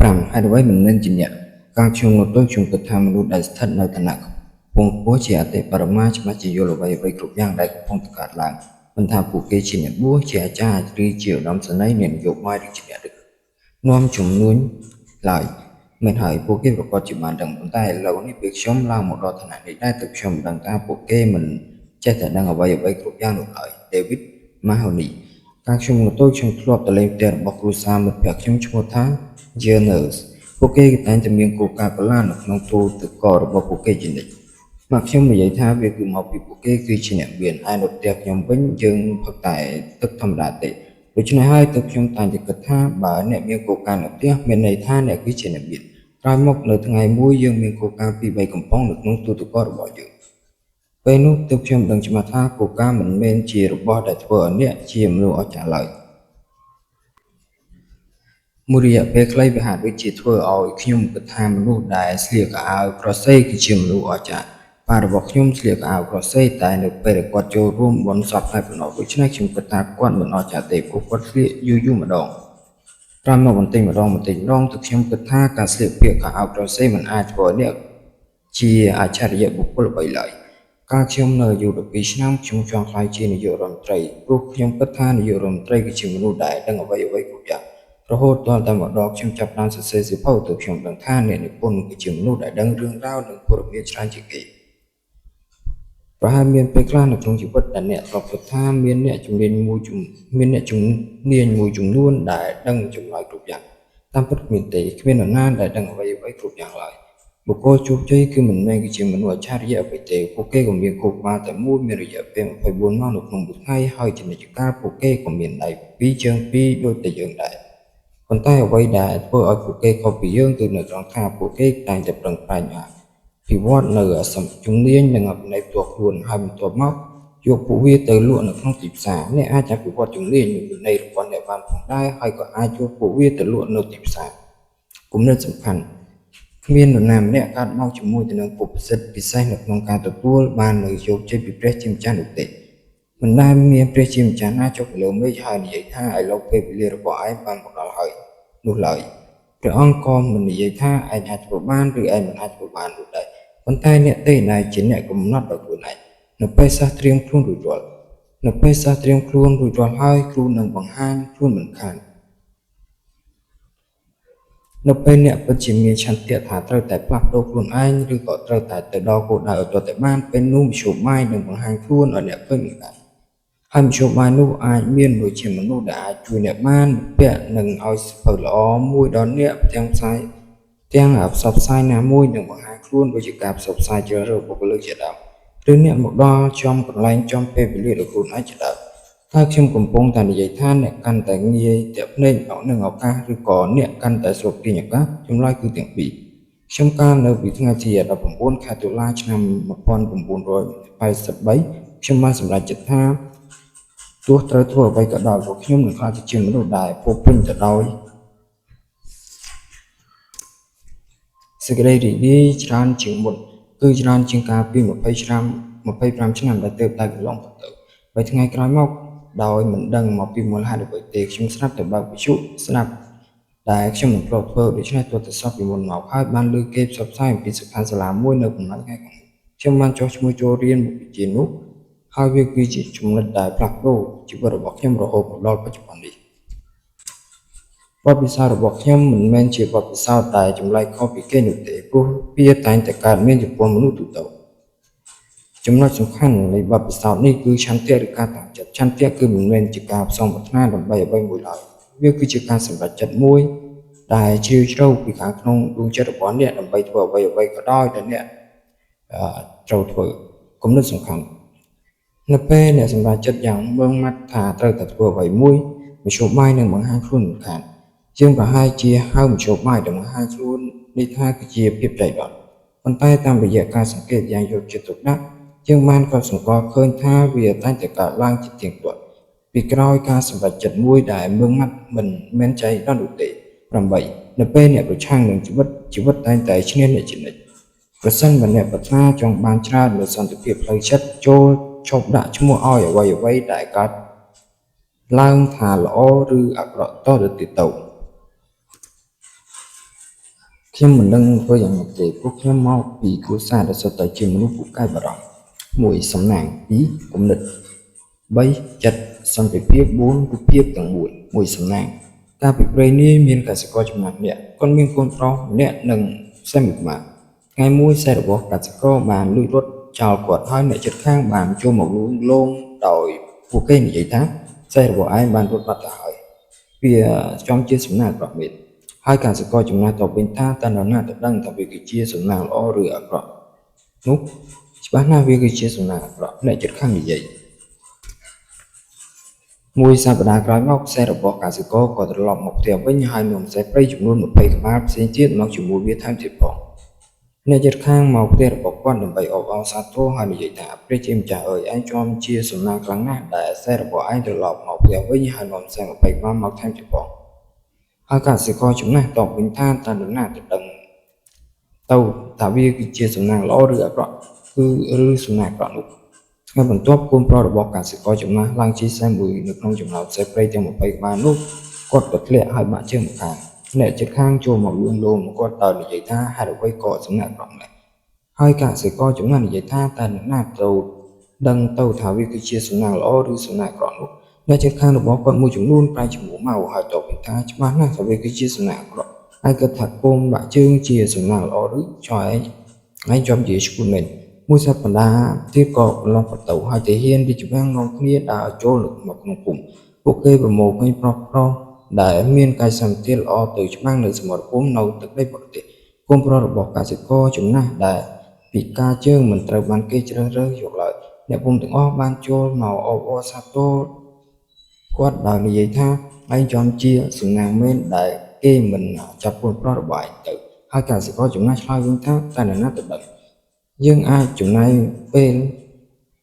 5ហេតុអ្វីមិនមែនជាអ្នកកាលខ្ញុំនៅតូចខ្ញុំគិតថាមនុស្សដែលស្ថិតនៅឋានៈខ្ពង់ខ្ពស់ជាអតិបរមាច្បាស់ជាយល់អ្វីៗគ្រប់យ៉ាងដែលកំពុងតែកើតឡើងមិនថាពួកគេជាអ្នកបួសជាអាចារ្យឬជាឧត្តមសេនីយ៍អ្នកនយោបាយឬជាអ្នកដឹកនាំជំនួញឡើយមែនហើយពួកគេប្រាកដជាបានដឹងប៉ុន្តែឥឡូវនេះពេលខ្ញុំឡើងមកដល់ឋានៈនេះដែរទើបខ្ញុំដឹងថាពួកគេមិនចេះតែដឹងអ្វីៗគ្រប់យ៉ាងនោះឡើយ David Mahoney កាលខ្ញុំនៅតូចខ្ញុំធ្លាប់ទៅលេងផ្ទះរបស់គ្រួសារមិត្តភក្តិខ្ញុំឈ្មោះថា Jonas ពួកគេតែងតែមានកូកាកូឡានៅក្នុងទូទឹកកករបស់ពួកគេជានិច្ចម៉ាក់ខ្ញុំនិយាយថាវាគឺមកពីពួកគេគឺជាអ្នកមានឯនៅផ្ទះខ្ញុំវិញយើងផឹកតែទឹកធម្មតាទេដូច្នេះហើយទើបខ្ញុំតែងតែគិតថាបើអ្នកមានកូកានៅផ្ទះមានន័យថាអ្នកគឺជាអ្នកមានក្រោយមកនៅថ្ងៃមួយយើងមានកូកាពីរបីកំប៉ុងនៅក្នុងទូទឹកកករបស់យើងពេលនោះទើបខ្ញុំដឹងច្បាស់ថាកូកាមិនមែនជារបស់ដែលធ្វើឲ្យអ្នកជាមនុស្សអស្ចារ្យឡើយ មួយរយៈពេលខ្លីវាហាក់ដូចជាធ្វើឲ្យខ្ញុំគិតថាមនុស្សដែលស្លៀកខោអាវក្រសេគឺជាមនុស្សអស្ចារ្យប៉ារបស់ខ្ញុំស្លៀកខោអាវក្រសេតែនៅពេលដែលគាត់ចូលរួមបុណ្យសពតែប៉ុណ្ណោះដូច្នេះខ្ញុំគិតថាគាត់មិនអស្ចារ្យទេព្រោះគាត់ស្លៀកយូរៗម្ដងក្រោយមកបន្តិចម្ដងបន្តិចម្ដងទើបខ្ញុំគិតថាការស្លៀកពាក់ខោអាវក្រសេមិនអាចធ្វើឲ្យអ្នកជាអច្ឆរិយបុគ្គលអ្វីឡើយកាលខ្ញុំនៅអាយុ12ឆ្នាំខ្ញុំចង់ក្លាយជានាយករដ្ឋមន្ត្រីព្រោះខ្ញុំគិតថានាយករដ្ឋមន្ត្រីគឺជាមនុស្សដែលដឹងអ្វីៗគ្រប់យ៉ាងរហូតទាល់តែមកដល់ខ្ញុំចាប់ផ្ដើមសរសេរសៀវភៅទើបខ្ញុំដឹងថាអ្នកនិពន្ធគឺជាមនុស្សដែលដឹងរឿងរ៉ាវនិងព័ត៌មានច្រើនជាងគេប្រហែលមានពេលខ្លះនៅក្នុងជីវិតដែលអ្នកធ្លាប់គិតថាមានអ្នកជំនាញមួយមានអ្នកជំនាញមួយចំនួនដែលដឹងចម្លើយគ្រប់យ៉ាងតាមពិតគ្មានទេគ្មាននរណាដែលដឹងអ្វីៗគ្រប់យ៉ាងឡើយបុគ្គលជោគជ័យគឺមិនមែនគឺជាមនុស្សអច្ឆរិយៈអ្វីទេពួកគេក៏មានខួរក្បាលតែមួយមានរយៈពេល24ម៉ោងនៅក្នុងមួយថ្ងៃហើយជានិច្ចកាលពួកគេក៏មានដៃពីរជើងពីរដូចតែយើងដែរប៉ុន្តែអ្វីដែលធ្វើឲ្យពួកគេខុសពីយើងគឺនៅត្រង់ថាពួកគេតែងតែប្រឹងប្រែងអភិវឌ្ឍនូវជំនាញនិងវិន័យផ្ទាល់ខ្លួនហើយបន្ទាប់មកយកពួកវាទៅលក់នៅក្នុងទីផ្សារអ្នកអាចអភិវឌ្ឍជំនាញនិងវិន័យរបស់អ្នកបានផងដែរហើយក៏អាចយកពួកវាទៅលក់នៅទីផ្សារគំនិតសំខាន់គ្មាននរណាម្នាក់កើតមកជាមួយទៅនឹងពុទ្ធសិទ្ធិពិសេសនៅក្នុងការទទួលបាននូវជោគជ័យពីព្រះជាម្ចាស់នោះទេមិនដែលមានព្រះជាម្ចាស់ណាចុះពីលើមេឃហើយនិយាយថាឥឡូវពេលវេលារបស់ឯងបានមកដល់ហើយនោះឡើយព្រះអង្គក៏មិននិយាយថាឯងអាចធ្វើបានឬឯងមិនអាចធ្វើបាននោះដែរប៉ុន្តែអ្នកទេដែលជាអ្នកកំណត់ដោយខ្លួនឯងនៅពេលសិស្សត្រៀមខ្លួនរួចរាល់នៅពេលសិស្សត្រៀមខ្លួនរួចរាល់ហើយគ្រូនឹងបង្ហាញខ្លួនមិនខាននៅពេលអ្នកពិតជាមានឆន្ទៈថាត្រូវតែផ្លាស់ប្ដូរខ្លួនឯងឬក៏ត្រូវតែទៅដល់គោលដៅឲ្យទាល់តែបានពេលនោះមធ្យោបាយនឹងបង្ហាញខ្លួនឲ្យអ្នកឃើញមិនបានហើយមធ្យោបាយនោះអាចមានដូចជាមនុស្សដែលអាចជួយអ្នកបានមិត្តភក្តិនឹងឲ្យសៀវភៅល្អមួយដល់អ្នកទាំងផ្សាយទាំងផ្សព្វផ្សាយណាមួយនឹងបង្ហាញខ្លួនដូចជាការផ្សព្វផ្សាយជ្រើសរើសបុគ្គលិកជាដើមឬអ្នកមកដល់ចំកន្លែងចំពេលវេលាដោយខ្លួនឯងជាដើមតើខ្ញុំកំពុងតែនិយាយថាអ្នកកាន់តែងាយទាក់ភ្នែកនឹងឱកាសឬក៏អ្នកកាន់តែស្រូបទាញឱកាសចម្លើយគឺទាំងពីរខ្ញុំកាលនៅពីថ្ងៃទី19ខែតុលាឆ្នាំ1983ខ្ញុំបានសម្រេចចិត្តថាទោះត្រូវធ្វើអ្វីក៏ដោយក៏ខ្ញុំនឹងក្លាយទៅជាមនុស្សដែលពោរពេញទៅដោយសេចក្តីរីករាយច្រើនជាងមុនគឺច្រើនជាងកាលពី20ឆ្នាំ25ឆ្នាំដែលទើបតែកន្លងផុតទៅបីថ្ងៃក្រោយមកដោយមិនដឹងមកពីមូលហេតុអ្វីទេខ្ញុំស្រាប់តែបើកវិទ្យុស្ដាប់ដែលខ្ញុំមិនធ្លាប់ធ្វើដូច្នេះទាល់តែសោះពីមុនមកហើយបានឮគេផ្សព្វផ្សាយអំពីសិក្ខាសាលាមួយនៅប៉ុន្មានថ្ងៃខាងមុខខ្ញុំបានចុះឈ្មោះចូលរៀនមុខវិជ្ជានោះហើយវាគឺជាចំណុចដែលផ្លាស់ប្ដូរជីវិតរបស់ខ្ញុំរហូតមកដល់បច្ចុប្បន្ននេះបទពិសោធន៍របស់ខ្ញុំមិនមែនជាបទពិសោធន៍ដែលចម្លែកខុសពីគេនោះទេព្រោះវាតែងតែកើតមានចំពោះមនុស្សទូទៅចំណុចសំខាន់នៃបទពិសោធន៍នេះគឺឆន្ទៈឬការតាំងចិត្តឆន្ទៈគឺមិនមែនជាការផ្សងប្រាថ្នាដើម្បីអ្វីមួយឡើយវាគឺជាការសម្រេចចិត្តមួយដែលជ្រាលជ្រៅពីខាងក្នុងដួងចិត្តរបស់អ្នកដើម្បីធ្វើអ្វីអ្វីក៏ដោយដែលអ្នកត្រូវធ្វើគំនិតសំខាន់នៅពេលអ្នកសម្រេចចិត្តយ៉ាងម៉ឺងម៉ាត់ថាត្រូវតែធ្វើអ្វីមួយមធ្យោបាយនឹងបង្ហាញខ្លួនមិនខានយើងប្រហែលជាហៅមធ្យោបាយដែលបង្ហាញខ្លួននេះថាគឺជាភាពចៃដន្យប៉ុន្តែតាមរយៈការសង្កេតយ៉ាងយកចិត្តទុកដាក់យើងបានកត់សម្គាល់ឃើញថាវាតែងតែកើតឡើងជាទៀងទាត់ពីក្រោយការសម្រេចចិត្តមួយដែលម៉ឺងម៉ាត់មិនមែនចៃដន្យនោះទេ8នៅពេលអ្នកប្រឆាំងនឹងជីវិតជីវិតតែងតែឈ្នះអ្នកជានិច្ចប្រសិនបើអ្នកប្រាថ្នាចង់បានច្រើននូវសន្តិភាពផ្លូវចិត្តចូលឈប់ដាក់ឈ្មោះឲ្យអ្វីៗដែលកើតឡើងថាល្អឬអាក្រក់តទៅទៀតទៅ ខ្ញុំមិនដឹងធ្វើយ៉ាងម៉េចទេព្រោះខ្ញុំមកពីគ្រួសារដែលសុទ្ធតែជាមនុស្សពូកែបារម្ភ1សំណាង2គំនិត3ចិត្តសន្តិភាព4រូបភាពទាំង4 1សំណាងកាលពីព្រេងនាយមានកសិករចំណាស់ម្នាក់គាត់មានកូនប្រុសម្នាក់និងសេះមួយក្បាលថ្ងៃមួយសេះរបស់កសិករបានលួចរត់ចោលគាត់ហើយអ្នកជិតខាងបានចូលមកលួងលោមដោយពួកគេនិយាយថាសេះរបស់ឯងបានរត់បាត់ទៅហើយវាចំជាសំណាងអាក្រក់មែនហើយកសិករចំណាស់តបវិញថាតើនរណាទៅដឹងថាវាគឺជាសំណាងល្អឬអាក្រក់នោះច្បាស់ណាស់វាគឺជាសំណាងអាក្រក់អ្នកជិតខាងនិយាយ មួយសប្តាហ៍ក្រោយមក សេះរបស់កសិករក៏ត្រឡប់មកផ្ទះវិញហើយនាំសេះព្រៃចំនួន20ក្បាលផ្សេងទៀតមកជាមួយវាថែមទៀតផងអ្នកជិតខាងមកផ្ទះរបស់គាត់ដើម្បីអបអរសាទរហើយនិយាយថាព្រះជាម្ចាស់អើយឯងជាំជាសំណាងខ្លាំងណាស់ដែលសេះរបស់ឯងត្រឡប់មកផ្ទះវិញហើយនាំសេះ20ក្បាលមកថែមទៀតផងហើយកសិករចំណាស់តបវិញថាតើនរណាទៅដឹងទៅថាវាគឺជាសំណាងល្អឬអាក្រក់គឺឬសំណាងអាក្រក់នោះ ថ្ងៃបន្ទាប់កូនប្រុសរបស់កសិករចំណាស់ឡើងជិះសេះមួយនៅក្នុងចំណោមសេះព្រៃទាំង20ក្បាលនោះគាត់ក៏ធ្លាក់ហើយបាក់ជើងម្ខាងអ្នកជិតខាងចូលមកលួងលោមគាត់ដោយនិយាយថាហេតុអ្វីក៏សំណាក់ក្រក់ម្ល៉េះហើយកសិករចំណាស់និយាយថាតើអ្នកណាទៅដឹងទៅថាវាគឺជាសំណាងល្អឬសំណាងអាក្រក់នោះអ្នកជិតខាងរបស់គាត់មួយចំនួនប្រែជាមួម៉ៅហើយតបវិញថាច្បាស់ណាស់ថាវាគឺជាសំណាងអាក្រក់ហើយគាត់ថាកូនបាក់ជើងជាសំណាងល្អឬចុះឯងឯងជាប់និយាយឈួតមែន មួយសប្តាហ៍ទៀតក៏កន្លងផុតទៅហើយទាហានរាជវាំងនាំគ្នាដើរចូលមកក្នុងភូមិពួកគេប្រមូលឃើញប្រុសៗដែលមានកាយសម្បទាល្អទៅច្បាំងនៅសមរភូមិនៅទឹកដីបរទេសកូនប្រុសរបស់កសិករចំណាស់ដែលពិការជើងមិនត្រូវបានគេជ្រើសរើសយកឡើយអ្នកភូមិទាំងអស់បានចូលមកអបអរសាទរគាត់ដោយនិយាយថាឯងចំជាសំណាងមែនដែលគេមិនចាប់កូនប្រុសរបស់ឯងទៅហើយកសិករចំណាស់ឆ្លើយវិញថាតែនរណាទៅដឹងយើងអាចចំណាយពេល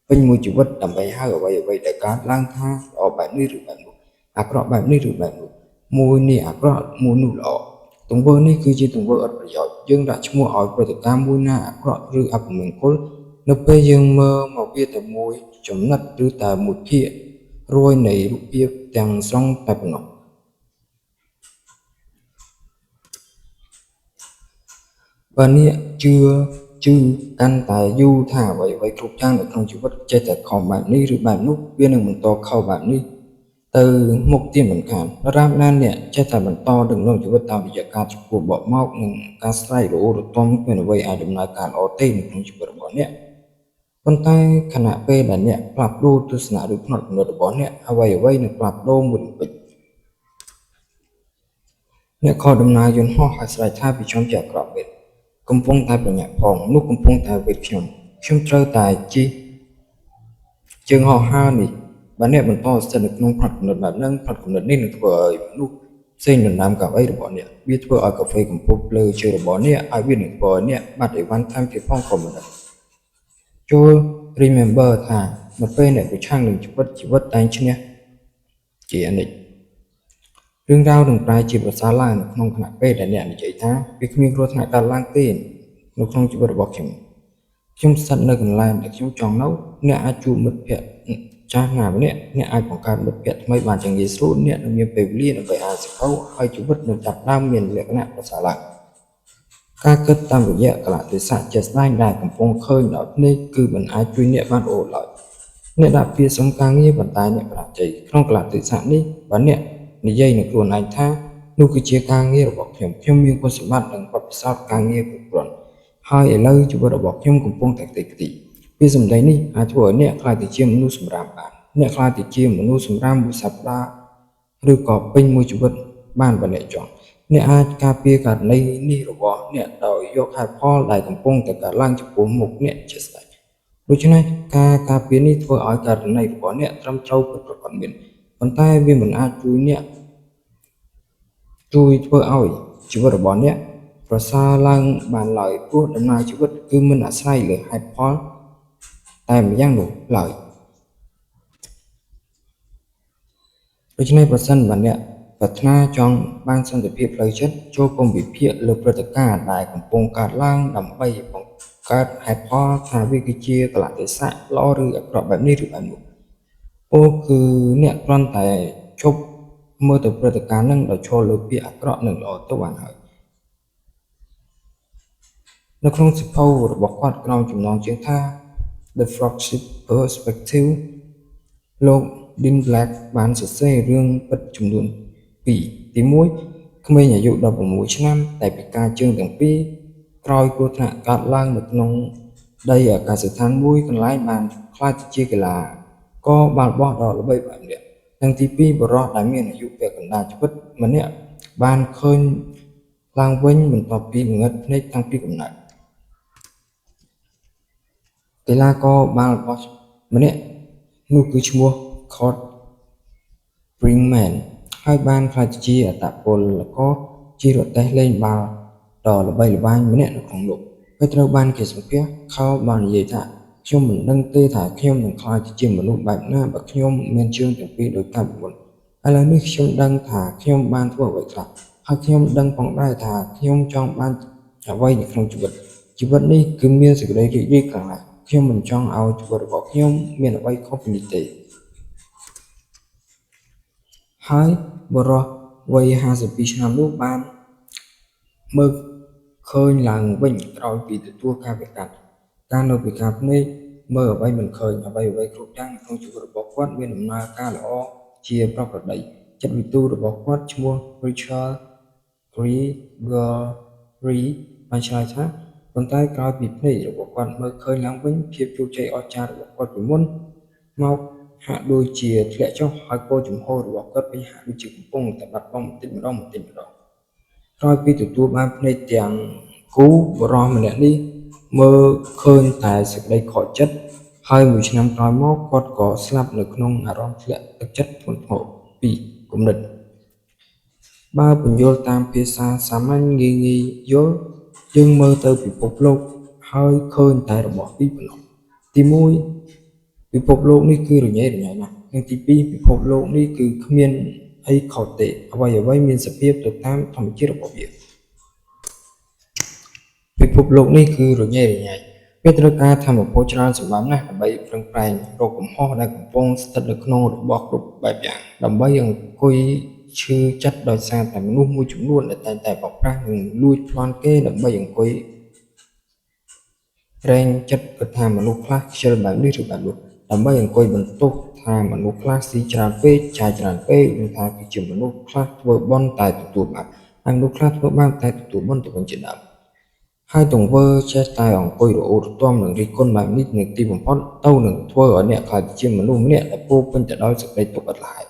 ពេញមួយជីវិតដើម្បីហៅអ្វីៗដែលកើតឡើងថាល្អបែបនេះឬបែបនោះអាក្រក់បែបនេះឬបែបនោះមួយនេះអាក្រក់មួយនោះល្អទង្វើនេះគឺជាទង្វើឥតប្រយោជន៍យើងដាក់ឈ្មោះឲ្យព្រឹត្តិការណ៍មួយណាអាក្រក់ឬអពមង្គលនៅពេលយើងមើលមកវាតែមួយចំណិតឬតែមួយភាគរយនៃរូបភាពទាំងស្រុងតែប៉ុណ្ណោះបើអ្នកជឿជឺកាន់តែយូរថាអ្វីៗគ្រប់យ៉ាងនៅក្នុងជីវិតចេះតែខុសបែបនេះឬបែបនោះវានឹងបន្តខុសបែបនេះទៅមុខទៀតមិនខានដរាបណាអ្នកចេះតែបន្តដឹកនាំជីវិតតាមរយៈការត្រគួលបកមកនិងការស្រែករអ៊ូរទាំគ្មានអ្វីអាចដំណើរការល្អទេនៅក្នុងជីវិតរបស់អ្នកប៉ុន្តែខណៈពេលដែលអ្នកផ្លាស់ប្ដូរទស្សនៈឬផ្នត់គំនិតរបស់អ្នកអ្វីៗនឹងផ្លាស់ប្ដូរមួយរំពេចអ្នកខកដំណើរយន្តហោះហើយស្រែកថាវាចំជាអាក្រក់មែនកំពុងតែប្រញាប់ផងនោះកំពុងតែវេទខ្ញុំខ្ញុំត្រូវតែជិះជើងហោះហើរនេះបើអ្នកបន្តស្ថិតនៅក្នុងផ្នត់គំនិតបែបហ្នឹងផ្នត់គំនិតនេះនឹងធ្វើឲ្យមនុស្សផ្សេងដណ្ដើមកៅអីរបស់អ្នកវាធ្វើឲ្យកាហ្វេកំពប់លើជើងរបស់អ្នកហើយវានឹងធ្វើឲ្យអ្នកបាត់អីវ៉ាន់ថែមទៀតផងក៏មិនដឹងចូល remember ថានៅពេលអ្នកប្រឆាំងនឹងជីវិតជីវិតតែងឈ្នះជាអនិច្ចរឿងរ៉ាវនឹងប្រែជាប្រសើរឡើងនៅក្នុងខណៈពេលដែលអ្នកនិយាយថាវាគ្មានគ្រោះថ្នាក់កើតឡើងទេនៅក្នុងជីវិតរបស់ខ្ញុំខ្ញុំស្ថិតនៅកន្លែងដែលខ្ញុំចង់នៅអ្នកអាចជួបមិត្តភក្តិចាស់ណាម្នាក់អ្នកអាចបង្កើតមិត្តភក្តិថ្មីបានយ៉ាងងាយស្រួលអ្នកនឹងមានពេលវេលាដើម្បីអានសៀវភៅហើយជីវិតនឹងចាប់ផ្ដើមមានលក្ខណៈប្រសើរឡើងការគិតតាមរយៈកលៈទេសៈជាក់ស្ដែងដែលកំពុងឃើញដោយភ្នែកគឺមិនអាចជួយអ្នកបានរហូតឡើយអ្នកដាក់ពាក្យសុំការងារប៉ុន្តែអ្នកបរាជ័យក្នុងកលៈទេសៈនេះបើអ្នកនិយាយនឹងខ្លួនឯងថានោះគឺជាការងាររបស់ខ្ញុំខ្ញុំមានគុណសម្បត្តិនិងបទពិសោធន៍ការងារគ្រប់គ្រាន់ហើយឥឡូវជីវិតរបស់ខ្ញុំកំពុងតែខ្ទេចខ្ទីពាក្យសម្ដីនេះអាចធ្វើឲ្យអ្នកក្លាយទៅជាមនុស្សសម្រាមបានអ្នកក្លាយទៅជាមនុស្សសម្រាមមួយសប្តាហ៍ឬក៏ពេញមួយជីវិតបានបើអ្នកចង់អ្នកអាចការពារករណីនេះរបស់អ្នកដោយយកហេតុផលដែលកំពុងតែកើតឡើងចំពោះមុខអ្នកជាស្ដេចដូច្នេះការការពារនេះធ្វើឲ្យករណីរបស់អ្នកត្រឹមត្រូវពិតប្រាកដមានប៉ុន្តែវាមិនអាចជួយអ្នកជួយធ្វើឲ្យជីវិតរបស់អ្នកប្រសើរឡើងបានឡើយព្រោះដំណើរជីវិតគឺមិនអាស្រ័យលើហេតុផលតែម្យ៉ាងនោះឡើយដូច្នេះប្រសិនបើអ្នកប្រាថ្នាចង់បានសន្តិភាពផ្លូវចិត្តចូលកុំវិភាគលើព្រឹត្តិការណ៍ដែលកំពុងកើតឡើងដើម្បីបង្កើតហេតុផលថាវាគឺជាកលៈទេសៈល្អឬអាក្រក់បែបនេះឬបែបនោះពោលគឺអ្នកគ្រាន់តែឈប់មើលទៅព្រឹត្តិការណ៍នឹងដោយឈរលើពាក្យអាក្រក់និងល្អទៅបានហើយ នៅក្នុងសៀវភៅរបស់គាត់ក្រោមចំណងជើងថា The Frogship Perspective លោក Dean Black បានសរសេររឿងពិតចំនួនពីរទីមួយក្មេងអាយុ16ឆ្នាំតែពិការជើងទាំងពីរក្រោយគ្រោះថ្នាក់កើតឡើងនៅក្នុងដីអាកាសដ្ឋានមួយកន្លែងបានក្លាយទៅជាកីឡាករបាល់បោះដ៏ល្បីល្បាញម្នាក់និងទីពីរបុរសដែលមានអាយុពាក់កណ្ដាលជីវិតម្នាក់បានឃើញឡើងវិញបន្ទាប់ពីងងឹតភ្នែកតាំងពីកំណើតកីឡាករបាល់បោះម្នាក់នោះគឺឈ្មោះ Cort Brinkman ហើយបានក្លាយទៅជាអត្តពលករជិះរទេះលេងបាល់ដ៏ល្បីល្បាញម្នាក់នៅក្នុងលោកពេលត្រូវបានគេសម្ភាសន៍ Carl បាននិយាយថាខ្ញុំមិនដឹងទេថាខ្ញុំនឹងក្លាយទៅជាមនុស្សបែបណាបើខ្ញុំមានជើងទាំងពីរដូចកាលពីមុនឥឡូវនេះខ្ញុំដឹងថាខ្ញុំបានធ្វើអ្វីខ្លះហើយខ្ញុំដឹងផងដែរថាខ្ញុំចង់បានអ្វីនៅក្នុងជីវិតជីវិតនេះគឺមានសេចក្តីរីករាយខ្លាំងណាស់ខ្ញុំមិនចង់ឲ្យជីវិតរបស់ខ្ញុំមានអ្វីខុសពីនេះទេហើយបុរសវ័យ52ឆ្នាំនោះបានមើលឃើញឡើងវិញក្រោយពីទទួលការវះកាត់ការនៅពិការភ្នែកមើលអ្វីមិនឃើញអ្វីៗគ្រប់យ៉ាងក្នុងជីវិតរបស់គាត់មានដំណើរការល្អជាប្រក្រតីចិត្តវិទូរបស់គាត់ឈ្មោះ Richard Gregory បានឆ្លើយថាប៉ុន្តែក្រោយពីភ្នែករបស់គាត់មើលឃើញឡើងវិញភាពជោគជ័យអស្ចារ្យរបស់គាត់ពីមុនមកហាក់ដូចជាធ្លាក់ចុះហើយគោលជំហររបស់គាត់វិញហាក់ដូចជាកំពុងតែបាត់បង់បន្តិចម្ដងបន្តិចម្ដងក្រោយពីទទួលបានភ្នែកទាំងគូបុរសម្នាក់នេះមើលឃើញតែសេចក្តីខកចិត្តហើយមួយឆ្នាំក្រោយមកគាត់ក៏ស្លាប់នៅក្នុងអារម្មណ៍ធ្លាក់ទឹកចិត្តធ្ងន់ធ្ងរពីគំនិតបើពន្យល់តាមភាសាសាមញ្ញងាយៗយល់យើងមើលទៅពិភពលោកហើយឃើញតែរបស់ពីរប៉ុណ្ណោះទីមួយពិភពលោកនេះគឺរញ៉េរញ៉ៃណាស់និងទីពីរពិភពលោកនេះគឺគ្មានអីខុសទេអ្វីៗមានសភាពទៅតាមធម្មជាតិរបស់វាពិភពលោកនេះគឺរញ៉េរញ៉ៃវាត្រូវការធម៌ពលច្រើនសម្បើមណាស់ដើម្បីប្រឹងប្រែងរកកំហុសដែលកំពុងស្ថិតនៅក្នុងរបស់គ្រប់បែបយ៉ាងដើម្បីអង្គុយឈឺចិត្តដោយសារតែមនុស្សមួយចំនួនដែលតែងតែបោកប្រាស់និងលួចប្លន់គេដើម្បីអង្គុយរែងចិត្តគិតថាមនុស្សខ្លះខ្ជិលបែបនេះឬបែបនោះដើម្បីអង្គុយបន្ទោសថាមនុស្សខ្លះស៊ីច្រើនពេកចាយច្រើនពេកនិងថាគឺជាមនុស្សខ្លះធ្វើបុណ្យតែទទួលបាបហើយមនុស្សខ្លះធ្វើបាបតែទទួលបុណ្យទៅវិញជាដើមហើយទង្វើចេះតែអង្គុយរអ៊ូរទាំនិងរិះគន់បែបនេះនៅទីបំផុតទៅនឹងធ្វើឲ្យអ្នកក្លាយជាមនុស្សម្នាក់ដែលពោពេញទៅដោយសេចក្តីទុក្ខឥតល្ហើយ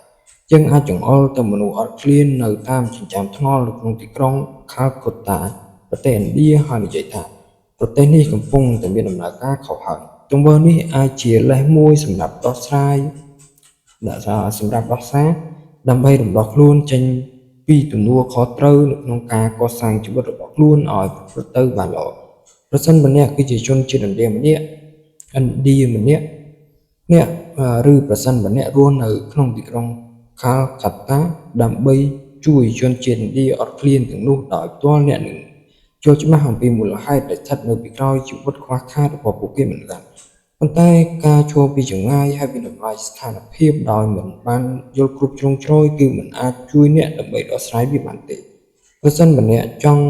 យើងអាចចង្អុលទៅមនុស្សអត់ឃ្លាននៅតាមចិញ្ចើមថ្នល់នៅក្នុងទីក្រុងខាល់កុតាប្រទេសឥណ្ឌាហើយនិយាយថាប្រទេសនេះកំពុងតែមានដំណើរការខុសហើយទង្វើនេះអាចជាលេសមួយសម្រាប់ដោះស្រាយសម្រាប់ដោះសារដើម្បីរំដោះខ្លួនចេញពីទំនួលខុសត្រូវនៅក្នុងការកសាងជីវិតរបស់ខ្លួនឲ្យប្រព្រឹត្តទៅបានល្អប្រសិនបើអ្នកគឺជាជនជាតិឥណ្ឌាម្នាក់ឥណ្ឌាម្នាក់អ្នកឬប្រសិនបើអ្នករស់នៅក្នុងទីក្រុងខាល់កាតាដើម្បីជួយជនជាតិឥណ្ឌាអត់ឃ្លានទាំងនោះដោយផ្ទាល់អ្នកនឹងយល់ច្បាស់អំពីមូលហេតុដែលស្ថិតនៅពីក្រោយជីវិតខ្វះខាតរបស់ពួកគេមិនបានប៉ុន្តែការឈរពីចម្ងាយហើយវាយតម្លៃស្ថានភាពដោយមិនបានយល់គ្រប់ជ្រុងជ្រោយគឺមិនអាចជួយអ្នកដើម្បីដោះស្រាយវាបានទេប្រសិនបើអ្នកចង់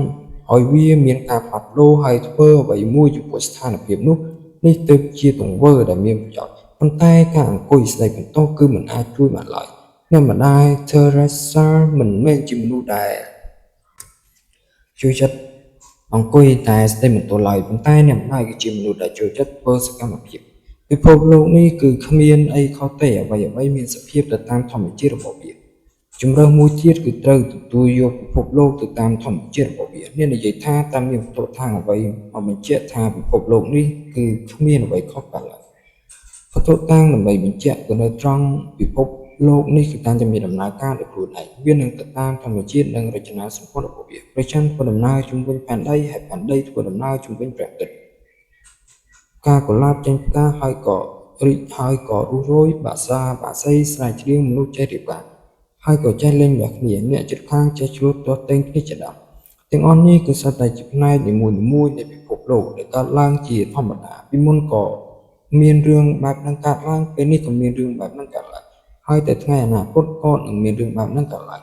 ឲ្យវាមានការផ្លាស់ប្ដូរហើយធ្វើអ្វីមួយចំពោះស្ថានភាពនោះនេះទើបជាទង្វើដែលមានប្រយោជន៍ប៉ុន្តែការអង្គុយស្ដីបន្ទោសគឺមិនអាចជួយបានឡើយអ្នកម្ដាយ Teresa មិនមែនជាមនុស្សដែលចូលចិត្តអង្គុយតែស្ដីបន្ទោសឡើយប៉ុន្តែអ្នកម្ដាយគឺជាមនុស្សដែលចូលចិត្តធ្វើសកម្មភាពពិភពលោកនេះគឺគ្មានអីខុសទេអ្វីៗមានសភាពទៅតាមធម្មជាតិរបស់វាជម្រើសមួយទៀតគឺត្រូវទទួលយកពិភពលោកទៅតាមធម្មជាតិរបស់វាអ្នកនិយាយថាតើមានវត្ថុតាងអ្វីមកបញ្ជាក់ថាពិភពលោកនេះគឺគ្មានអ្វីខុសកើតឡើយវត្ថុតាងដើម្បីបញ្ជាក់ទៅនៅត្រង់ពិភពលោកនេះគឺតែងតែមានដំណើរការដោយខ្លួនឯងវានឹងទៅតាមធម្មជាតិនិងរចនាសម្ព័ន្ធរបស់វាព្រះច័ន្ទធ្វើដំណើរជុំវិញផែនដីហើយផែនដីធ្វើដំណើរជុំវិញព្រះអាទិត្យការកុលាបចេញផ្កាហើយក៏រីកហើយក៏រុះរោយបាក់សាបាក់សីស្រែកច្រៀងមនុស្សចេះរៀបការហើយក៏ចេះលេងលះគ្នាអ្នកជិតខាងចេះឆ្លោះទាស់ទែងគ្នាជាដើមទាំងអស់នេះគឺសុទ្ធតែជាផ្នែកនីមួយៗនៃពិភពលោកដែលកើតឡើងជាធម្មតាពីមុនក៏មានរឿងបែបហ្នឹងកើតឡើងពេលនេះក៏មានរឿងបែបហ្នឹងកើតឡើងហើយតែថ្ងៃអនាគតក៏នឹងមានរឿងបែបហ្នឹងកើតឡើង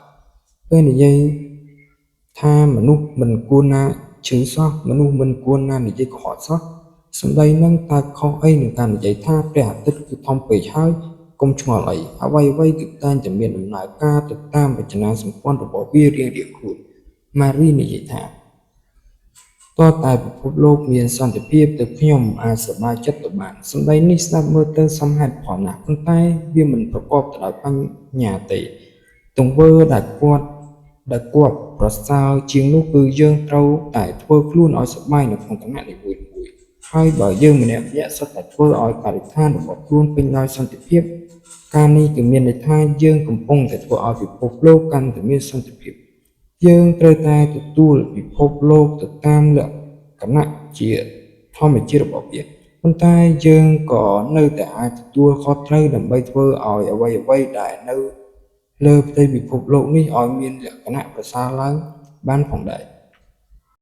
ពេលនិយាយថាមនុស្សមិនគួរណា ឈឺសោះមនុស្សមិនគួរណានិយាយកុហកសោះសម្ដីនឹងតើខុសអីនឹងការនិយាយថាព្រះអាទិត្យគឺធំពេកហើយកុំឆ្ងល់អីអ្វីៗគឺតែងតែមានដំណើរការទៅតាមរចនាសម្ព័ន្ធរបស់វារៀងៗខ្លួនម៉ារីនិយាយថា ទាល់តែពិភពលោកមានសន្តិភាពទើបខ្ញុំអាចសប្បាយចិត្តទៅបាន សម្ដីនេះស្ដាប់មើលទៅសមហេតុផលណាស់ ប៉ុន្តែវាមិនប្រកបទៅដោយបញ្ញាទេ ទង្វើដែលគាត់ដែលគប្បីប្រសើរជាងនោះគឺយើងត្រូវតែធ្វើខ្លួនឲ្យសប្បាយនៅក្នុងខណៈនីមួយៗ ហើយបើយើងម្នាក់ៗសុទ្ធតែធ្វើឲ្យបរិស្ថានរបស់ខ្លួនពេញដោយសន្តិភាព ការនេះគឺមានន័យថាយើងកំពុងតែធ្វើឲ្យពិភពលោកកាន់តែមានសន្តិភាព យើងត្រូវតែទទួលពិភពលោកទៅតាមលក្ខណៈជាធម្មជាតិរបស់វា ប៉ុន្តែយើងក៏នៅតែអាចទទួលខុសត្រូវដើម្បីធ្វើឲ្យអ្វីៗដែលនៅលើផ្ទៃពិភពលោកនេះឲ្យមានលក្ខណៈប្រសើរឡើងបានផងដែរ។